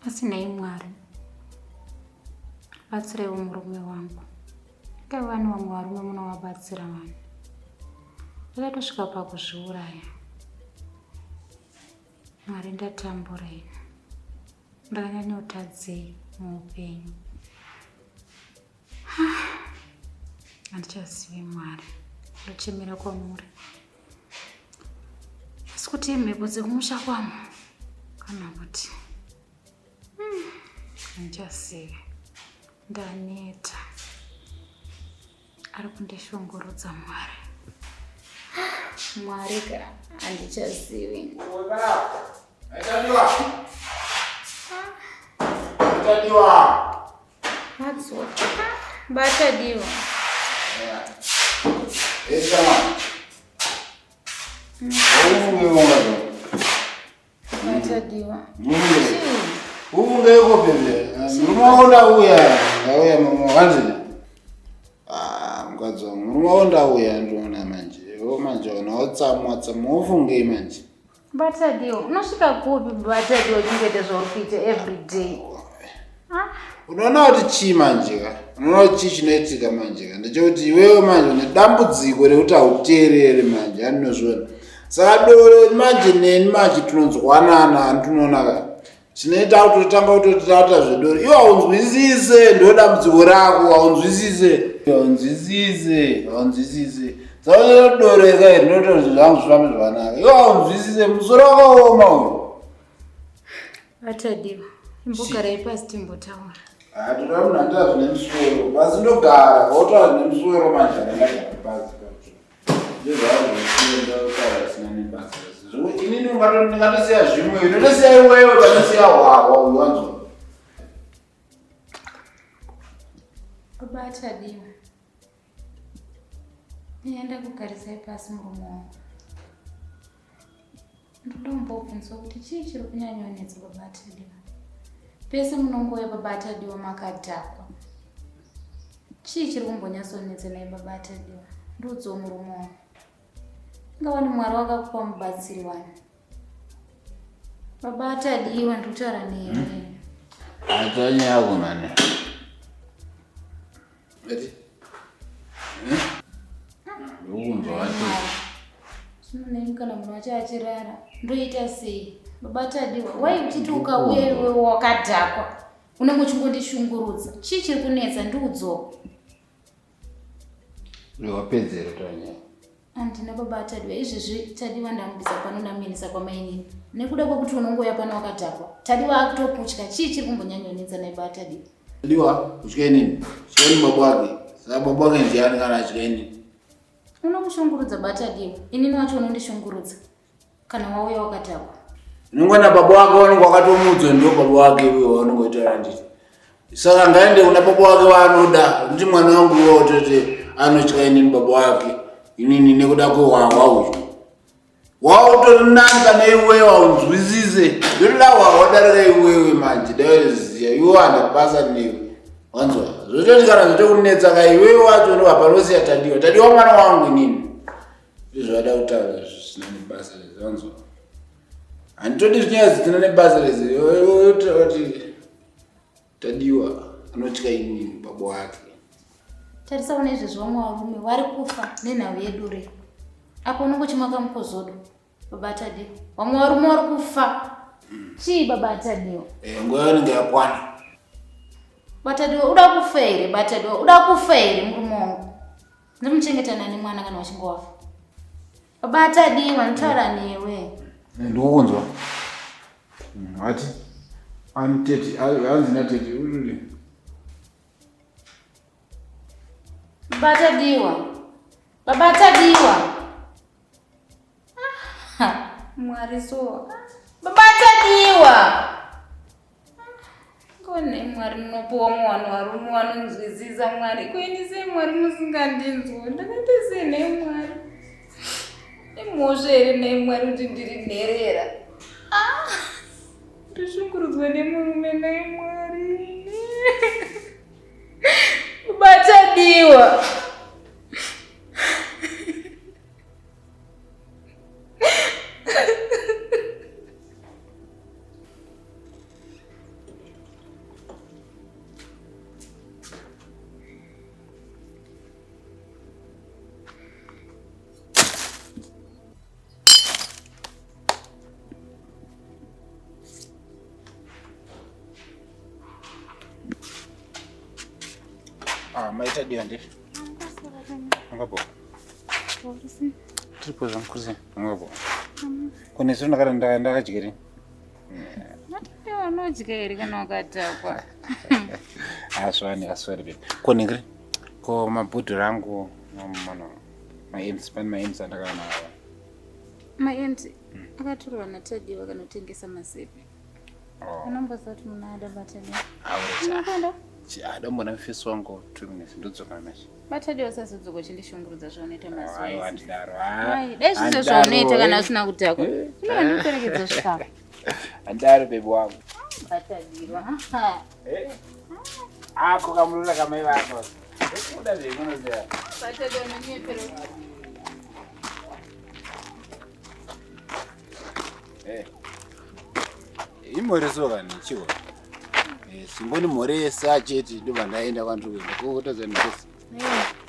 Asi nhai Mwari, batsireiwo murume wangu. Inga vani vamwe varume munovabatsira vani. Ndakatosvika pakuzviuraya. Mwari ndatambura ini. Ndakanyanyotadzei muupenyu. Handichazivi Mwari. Ndochemera kwamuri. Asi kuti mhepo dzekumusha kwangu kana kuti handichazivi. Ndaneta. Ari kundishungurudza Mwari. Mwari ka handichazivi. Tadiwa. Tadiwa. Madzoka. Batadiwa. Batadiwa. Ufunge iko bebe. Murume wako ndauya. Ndauya murume wangu. Ah, mukadzi wangu. Murume wako ndauya ndoona manje. Iwe manje unaotsamwa tsamwa ufungei manje. Batadiwa, unosvika kupi Batadiwa uchingoita zvauri kuita every day? Ah. Unoona kuti chii manje ka? Unoona kuti chii chinoitika manje ka? Ndechekuti iwewe manje une dambudziko rekuti hauteereri manje, andinozviona. Saka doro manje neni manje tinonzwanana, andinoona ka? Chinoita kutotanga kutotata zvedoro. Iwe haunzwisise, ndo dambudziko rako, haunzwisise. Haunzwisise, haunzwisise. Saka doro eka iri ndinoita kuti zvangu zvifambe zvakanaka. Iwe haunzwisise, musoro wakaoma uyu. Vatadiwa, imbogarai pasi timbotaura. Ah, toda munhu anotaura zvine musoro. Pasi ndogara, wotaura zvine musoro manje ndakagara pasi. Inini ndingatosiya zvimwe, ndotosiya iwewe panosiya hwahwa uyu wanzwa. Baba achadiwa. Ndienda kugarisai pasi murume wangu. Ndoda kumbobvunzwa kuti chii chiri kunyanyonetsa baba Tadiwa. Pese munongouya baba Tadiwa makadhakwa. Chii chiri kumbonyatsonetsa naye baba Tadiwa? Ndiudzewo murume wangu. Inga wani Mwari wakakupa mubatsiri wani. Baba Tadiwa ndikutaura newe. Hmm? Atanya yako mani. Eti. Ndokunzwa wacho. Zvino nemi kana munhu wacho achirara ndoita sei? Baba Tadiwa, wai uchiti ukauya iwe wakadhakwa unenge uchingondishungurudza. Chii chiri kunetsa ndiudzowo. Wapedzera Tanya. Handina baba Tadiwa, izvezvi Tadiwa ndamubvisa pano ndamuendesa kwamainini nekuda kwekuti unongouya pano wakadhakwa. Tadiwa akutokutya, chii chiri kumbonyanyonetsa naye baba Tadiwa? Tadiwa, kutya inini? Kutya inini baba wake? Saka baba wake ndiani kana atya inini? Unokushungurudza baba Tadiwa, inini wacho unondishungurudza kana wauya wakadhakwa. Unongona baba wake wanenge wakatomuudza ndio baba wake iwe waunenge uchitaura nditi. Saka ngaende kuna baba wake waanoda, kuti mwana wangu iwe utoti anotya inini baba wake, inini nekuda kwehwahwa uyu. Wautori nani pane iwewe haunzwisise. Ndotoda hwahwa darika iwewe manje, dai uziya iwe wanda basa newe. Wanzwa? Zvototi kana zvotokunetsa ka iwewe wacho unobva panosiya Tadiwa. Tadiwa mwana wangu inini. Ndizvo kutaura zvisina nebasa rese wanzwa. Handitodi zvinyaya zvisina nebasa rese. Kuti Tadiwa anotya inini baba wake. Tarisa une izvezvi vamwe varume vari kufa nenhau yedure. Apo unenge uchimwa kamukozodo. Baba Tadiwa. Vamwe varume vari kufa. Chii baba Tadiwa? Eh, nguva inenge yakwana. Batadiwa uda kufa here? Batadiwa uda kufa here murume wangu? Ndomuchengeta nani mwana kana uchinge wafa? Baba Tadiwa nditaura newe. Ndikukunzwa. Ati ani tete hanzi natete ururi. Baba Tadiwa. Baba Tadiwa. Mwari so. Baba Tadiwa. Kone Mwari munopiwa muwano varume vanonzwisisa Mwari. Ko ini sei Mwari musingandinzwi? Ndakaita sei nhai Mwari? Imhosva here nhai Mwari kuti ndiri nherera? Ah! Ndishungurudzwa nemurume nhai Mwari. Baba Tadiwa. Ah, maita diwa ndi. Angabo. Tiripo zvangu Angabo. Kune zvinhu ndakati ndakadyeri. Matadiwa unodya here kana wakadhakwa? Aswani aswari baby. Kone ngiri. Ko mabhudhi rangu mano maEMS pane maEMS andakaona ava. MaEMS akatorwa naTadiwa kanotengesa mazepe. Oh. Unomboziva kuti munhu ada baTadiwa. Aureta. Adombona mufesi wangu 2 minutes ndodzoka manje. BaTadiwa usazodzoka uchindishungurudza zvaunoita mazuva Aiwa ese. handidaro. Ai, dai zvizo zvaunoita kana usina kudhakwa. Unenge ndikuperekedza zvikafu. Handidaro baby wangu. BaTadiwa. Eh. Ako kamurura kamai vako. Ndikuda zvekunoziva. BaTadiwa unonyepera. Eh. Imhoreso kani chiwo. Eh, simboni mhoresa chete ndobva ndaenda kwandiri kuenda. Kokotadza mhoresa.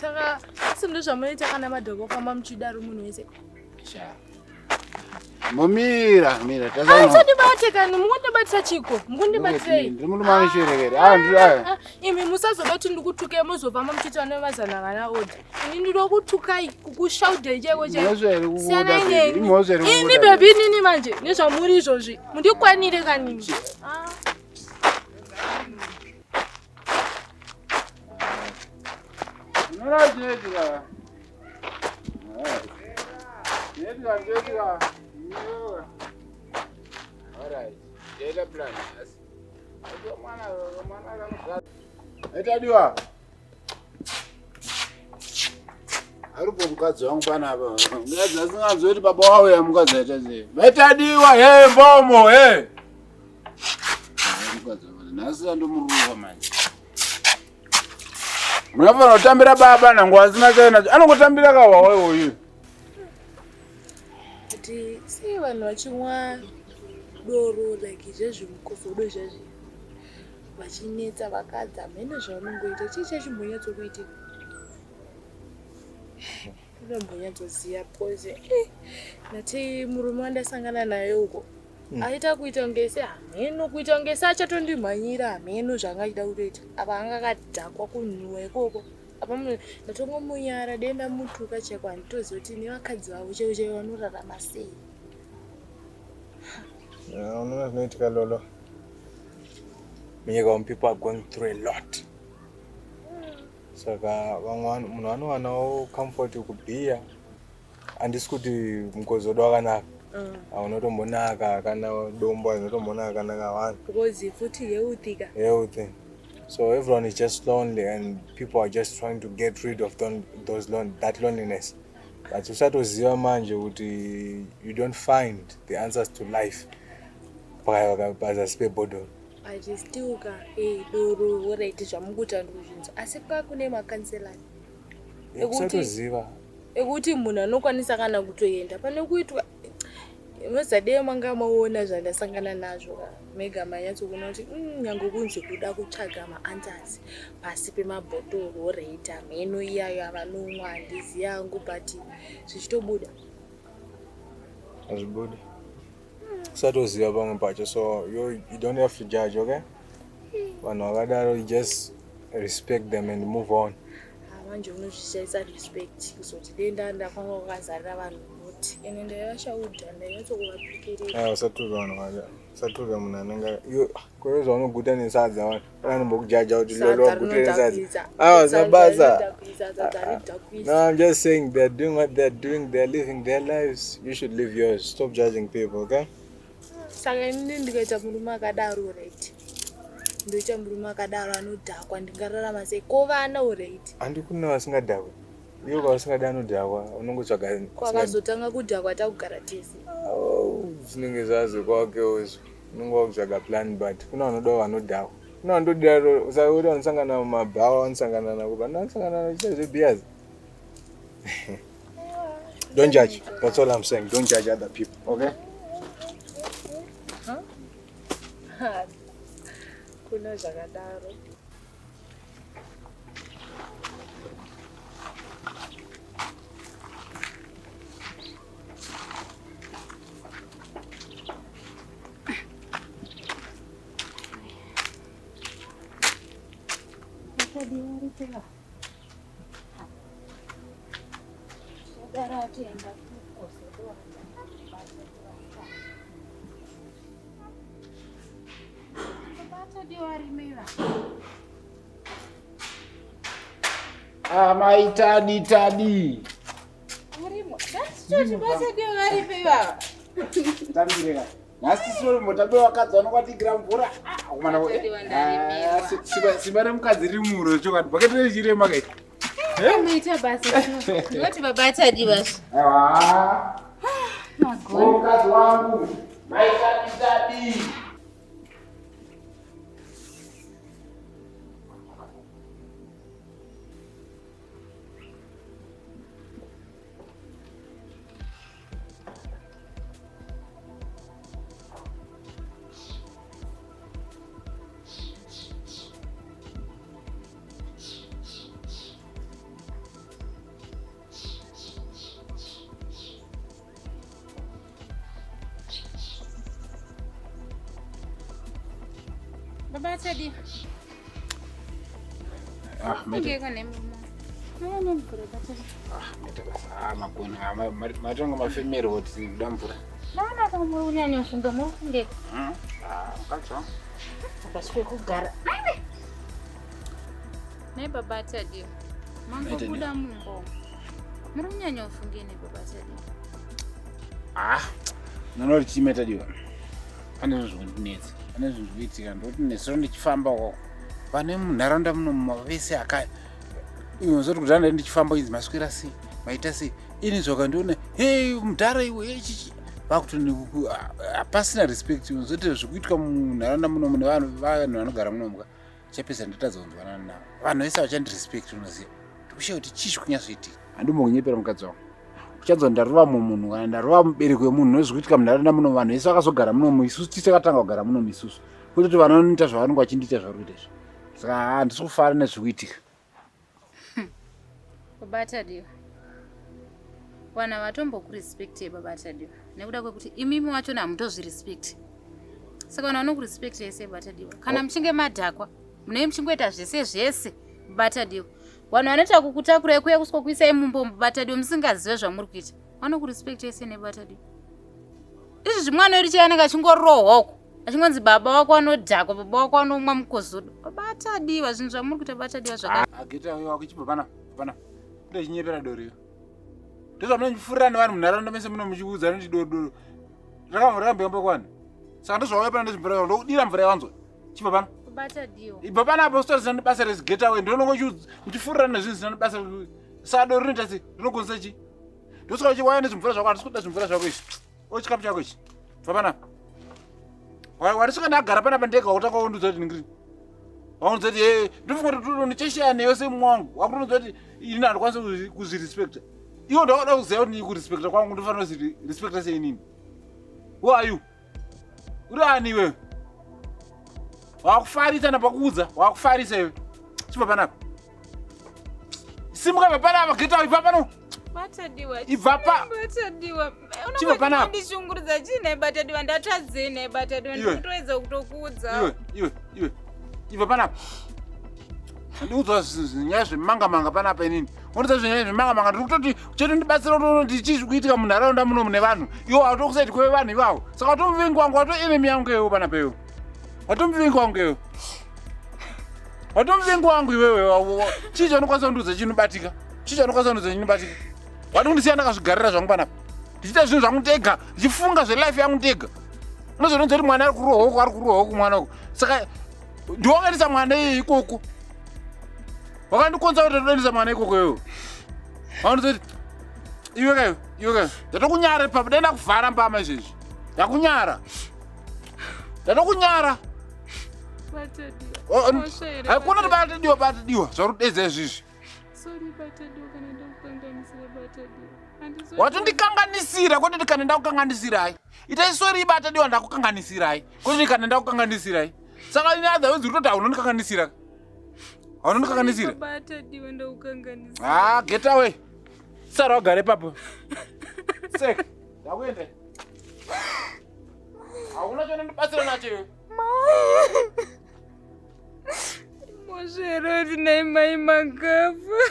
Saka asi ndozvamunoita kana madhoko famba muchidaro munhu wese. Sha. Momira, mira, tazama. Musandibate kani, mukundibatisa chiko? Mukundibatirei? Ndiri murume anosherekera. Ah, ndiri ah. Ah, imi musazoda kuti ndikutuke muzofamba muchiita vana vemazana vana odhi. Ini ndinokutukai kukushaudhei chaiko chaiko. Mhosva iri kukuda. Siyanai baby. neni. Imhosva iri Ini kukuda. bebi inini manje nezvamuri izvozvi mundikwanire kanini. Ah. Mira chete ka. Chete ka, chete ka. Mira. Alright. Data plan. Yes. Mwana mwana akanogara. Etadiwa. Aripo mukadzi wangu panapa. Mukadzi asinganzwi kuti baba wauya mukadzi aita sei. Metadiwa he mbomo he. Mukadzi wangu nhasi andomuruva manje. Munofanira kutambira baba nangu asina chainacho. Anongotambira kawa wewe uyu. Kuti sei vanhu vachimwa doro like zvezvimukofodo zvezvi vachinetsa vakadzi hameno zvavanongoita chii chachimbonyatsokuitika unombonyatsoziva because eh, ndati murume wandasangana naye uko aita kuita kunge se hameno kuita kunge se achatondimhanyira hameno zvaanga achida kutoita apa anga akadhakwa kunhuwa ikoko apa ndatongomunyara dei ndamutuka chaiko handitoziva kuti nevakadzi vavo chaivo chaivo vanorarama sei. Unoona zvinoitika Lolo. Munyika umu people are going through a lot. Saka vamwe munhu anowanawo comfort kubhiya. Handisi kuti mukozodo wakanaka. Haunotombonaka kana dombo hazvinotombonaka kana kawani. Because futi healthy ka. Healthy. So everyone is just lonely and people are just trying to get rid of those that loneliness. But usatoziva manje kuti you don't find the answers to life pazasi pebhodhoro. But still ka eh, doro alright zvamukuita ndikuzvinzwa asi kwakune makanselani Usatoziva ekuti munhu anokwanisa kana kutoenda pane kuitwa mozadei manga maona zvandasangana nazvo ka mega manyatsokuona kuti nyange kunzi kuda kutsvaga maanswers pasi pemabhotoro alright hameno iyayo avanomwa handizi yangu but zvichitobuda hazvibudi. Usatoziva pamwe pacho so you don't have to judge, okay? Vanhu vakadaro you just respect them and move on. Manje unozvishaisa respect kuzoti denda ndakwanga kwakazarira vanhu voti ende ndaivashaudha ndainyatsokuvapikerera. Usatuka vanhu vakadaro. Usatuka munhu anenge iwe kwewe zvaunoguta nesadza vanhu vanombokujudge kuti Lolo waguta nesadza. Ah, zina basa. No, I'm just saying they're doing what they're doing. They're living their lives. You should live yours. Stop judging people, okay? Saka inini ndikaita murume akadaro right, ndoita murume akadaro anodhakwa ndingararama sei ko vana alright? Handi kune vasingadhakwi. Iwe kwausingadi anodhakwa unongotsvaga. Kwakazotanga kudhakwa takugara tese. Oh, zvinenge zvazo kwakewo izvo. Unonge wakutsvaga plan but kuna vanodawo vanodhakwa. Kuna vanodaro usakuti vanosangana mumabhawa vanosangana nako but vanosangana vachiita zvebeers. Don't judge. That's all I'm saying. Don't judge other people, okay? Kuna zvakadaro. Atadiwa. Amai tadi tadi. Tambireka. Nhasi tisoro motambe vakadzi vanokwatigira mvura. Ah, simba remukadzi riri muro chokwadi. Bhaketi rechirema kai. Maita basa. Ndinoti baba atadi basa. Aiwa. Magona. Mukadzi wangu. Mai tadi tadi. Baba atadi. Ah, maita. Ungeko nemuma. Mwana mvura baba. Ah, maita basa. Ah, magona. Ah, matonga mafemero kuti kuda mvura. Naona kama unyanyofunga mufungeko. Ah, mukadzi wangu. Akasvike kugara. Nei baba atadi. Mangobuda mumbo. Muri kunyanyofungei nei baba atadi? Ah, unoona kuti chii maitadiwa? Pane zvinhu zvokundinetsa, pane zvinhu zvikuitika ndoti nesoro ndichifamba uko vane munharaunda muno vese aka iwe zoti kudhara ndai ndichifamba inzi maswera sei maita sei ini zvakandiona hei mudhara iwe hey, chichi vakutoni hapasina respect zoti zvikuitwa munharaunda muno mune vanhu vanhu vanogara muno muka chapedza ndatadza kunzwanana navo vanhu vese havachandirespect unoziva ndikushaya kuti chii chikunyatsoitika handimbokunyepera mukadzi wangu uchanzwa ndarova mumunhu kana ndarova mubereki wemunhu nezvikuitika munharaunda muno vanhu vese vakazogara munomu isusu tisi takatanga kugara munomu isusu kwete kuti vanoita zvavanenge vachindiita zvauri kuita izvi saka handisi kufara nezvikuitika Baba Tadiwa. Vanhu havatombokurespectei baba Tadiwa nekuda kwekuti imimi wachona hamutozvirespect. Saka vanhu vanokurespectei sei baba Tadiwa? Kana oh. muchinge madhakwa munenge muchingoita zvese zvese baba Tadiwa. Vanhu vanoita kukutakurai kuya kusvika kuisai mumbo baba Tadiwa musingazive zvamuri kuita. Vanokurespectei sei nebaba Tadiwa? Izvi zvimwana wedu chaiye anenge achingorohwa uko achingonzi baba wako anodhakwa baba wako anomwa mukozodo baba Tadiwa zvinhu zvamuri kuita baba Tadiwa zvaka ageta uyo wako chibva pana pana ndochinyepera doro iyo ndozvamunondifurirana nevanhu munharaunda mese muno muchiudza noti doro doro rakambeyamba kwani saka ndozvauya pana ndozvimvura yavo ndokudira mvura yawanzwa chibva pano baba Tadiwa ibva pana apo sitori zvisina basa rezigeta we ndinongo uchifurirana nezvinhu zvisina basa saka doro rinoita sei rinogonesa chii ndosaka uchiwaya nezvimvura zvako handisi kuda zvimvura zvako izvi o chikapu chako ichi bva panapa warisvika ndagara panapa ndega wakutanga wondiudza kuti ndingiri wakundiudza kuti e ndofunga kuti ndicheshaya newe semumwe wangu wakutondiudza kuti ini handikwanisi kuzvirespecta iwo ndakada kuziva kuti kurespecta kwangu ndofanira kuzvirespecta seinini who are you uri ani iwewe wakufarisa napakuudza wakufarisa iwe chibva panapa simuka ibva panapa get out ibva pano Batadiwa. Ibva pa- Batadiwa. Chibva panapa. Ndishungurudza chii nhai Batadiwa ndatadzei nhai Batadiwa Iwe. ndikutoedza kutokuudza. iwe iwe iwe ibva panapa andiudzwa zvinyaya zvemanga manga panapa inini undiudza zvinyaya zvemanga manga ndiri kutoti chetondibatsira kuti chii zviri kuitika munharaunda muno mune vanhu iwo watokusaiti kweve vanhu ivavo saka watomuvengi wangu wato enemy yangu iwewe panapa iwe watomuvengi wangu iwewe watomuvengi wangu iwewe chii chaunokwanisa kundiudza chinobatika chii chaunokwanisa kundiudza chinobatika wati kundisiya ndakazvigarira zvangu panapa ndichiita zvinhu zvangu ndega ndichifunga zvelife yangu ndega unozoronza kuti mwana ari kurohwa uku ari kurohwa uku mwana uku saka ndiwakaendesa mwana iye ikoko wakandikonza kuti ndoendesa mwana ikoko iwewe wakandiza kuti iwe kayo iwe kayo ndatokunyara ipapo dai ndakuvhara mbama izvezvi ndakunyara ndatokunyara haikona kuti batadiwa batadiwa zvauri kudedza izvizvi watondikanganisira kwete kana ndakukanganisirai itai sori batadiwa ndakukanganisirai kwete kana ndakukanganisirai saka ini other words uri kutoti haunondikanganisira haunondikanganisira ah get away sara wagare ipapo sek ndakuenda hauna chonondibatsira nacho iwe Mai. Imhosva here kuti nhai mai makafa?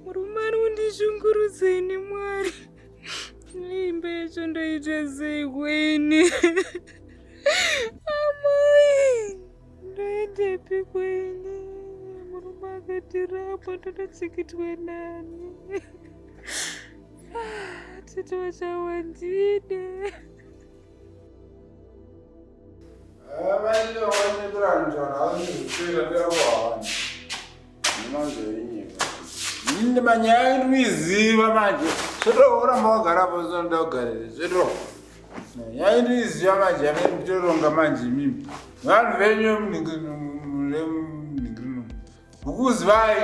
Murume ari kundishungurudza ini Mwari. Imba yacho ndoita sei kweni? Amai, ndoendepi kweni? Murume akatirapa ndonotsikitwa nani? Ah, tete vachawandide. Nini manyaya ndinoiziva manje svetro uramba wagara apo unoda kugarira svetro nyaya ndinoiziva manje yamene nditoronga manje imimi vanhu venyu munhingirino Kukuzivai,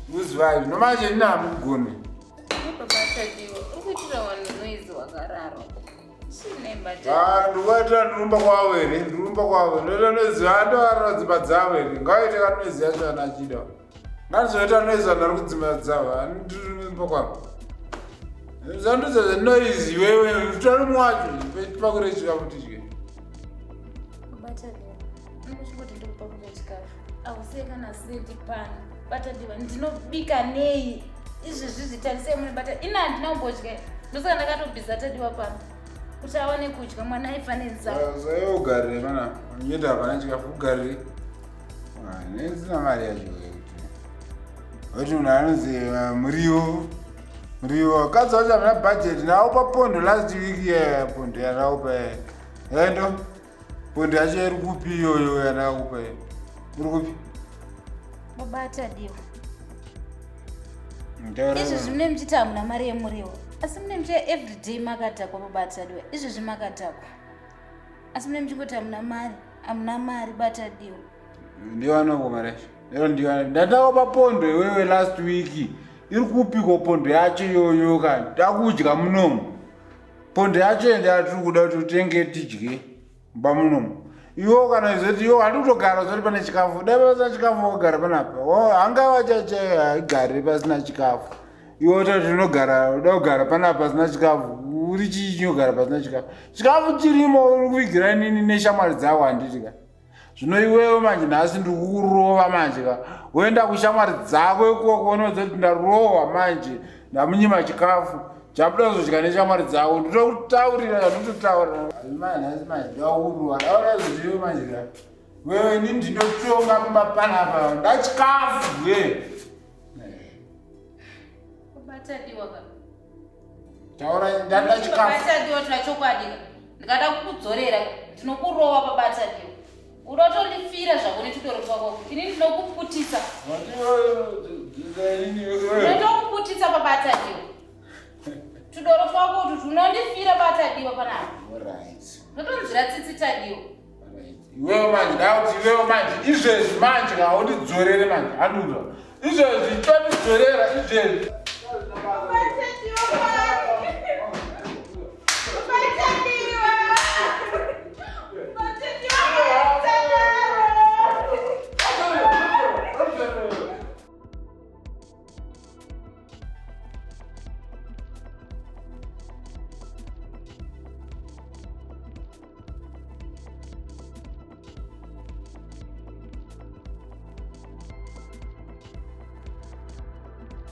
kukuzivai. Zvino manje ini hamugone. Baba Tadiwa, uri kuitira vanhu noise wakararo. Ah, ndikuvaitira ndurumba kwavo here? Ndurumba kwavo. Ndoita noise andovarara dzimba dzavo here? Ngaite ka noise yacho kana achida. Ngandizoita noise vanhu vari kudzimba dzavo. Handiri kwavo. Zandudza zvenoise iwewe, utori mwacho. Pakure chikafu tidye. Baba Tadiwa. Ndinochingoti ndikupakurira chikafu. Ausiye kana senti pano. Bata diva ndinobika nei? Izvezvi zvitarisei mune bata. Ina handina kumbodya. Ndosaka ndakatobhiza tadiwa pano. Kuti awane kudya mwana aifa nenzara. Zvaye ugarire mana. Unoenda hapana chikafu ugarire. Ah, Nesina mari yacho kuti. Kuti munhu anonzi eh, muriwo. Muriwo. Kadzi wacho hamuna budget. Ndaupa pondo last week yeah, pondo yandaupa. Endo. Pondo yacho iri kupi iyoyo yandakakupa iyo? Iri kupi? Baba Tadiwa. Izvezvi mune muchiti hamuna mari yemuriwo. Asi mune muchiya everyday makadhakwa baba Tadiwa. Izvezvi makadhakwa. Asi mune muchingoti hamuna mari, hamuna mari baTadiwa. Ndiwanako mari yacho. Lero ndiwana. Ndatakupa pondo iwewe last week. Iri kupi ko pondo yacho iyoyo kani? Takudya munomu. Pondo yacho ende yatiri kuda kuti utenge tidye mumba munomu. Iwo kana izoti iwo handi kutogara uzoti pane chikafu. Dai pasina chikafu wogara panapa. Hangava chache haigari pasina chikafu. Iwe utati unogara uda kugara panapa pasina chikafu. Uri chii chinogara pasina chikafu? Chikafu chirimo uri kuvigira inini neshamwari dzako handiti ka. Zvino iwewe manje nhasi ndikukurova manje ka. Woenda kushamwari dzako ikoko unoudza kuti ndarohwa manje ndamunyima chikafu. Chabuda kuzodya neshamwari dzako ndinokutaurira zvandinototaura. Manje nhasi manje ndakurova. Ndaona kuti iwe manje ka. Wewe ini ndinotonga pamba panapa ndachikafu we. Baba ka. Taura ndanda chikafu. Baba Tadiwa tira chokwadi ka. Ndikada kukudzorera ndinokurova baba Tadiwa. Unotondifira zvako netudoro twako. Ini ndinokuputisa. Ndinotokuputisa baba Tadiwa. Tudoro twako utu tunondifira baba Tadiwa panapa. Alright. Ndotonzwira tsitsi Tadiwa. Iwewe manje ndakuti iwewe manje izvezvi manje haundidzorere manje handiudzwa izvezvi chondidzorera izvezvi.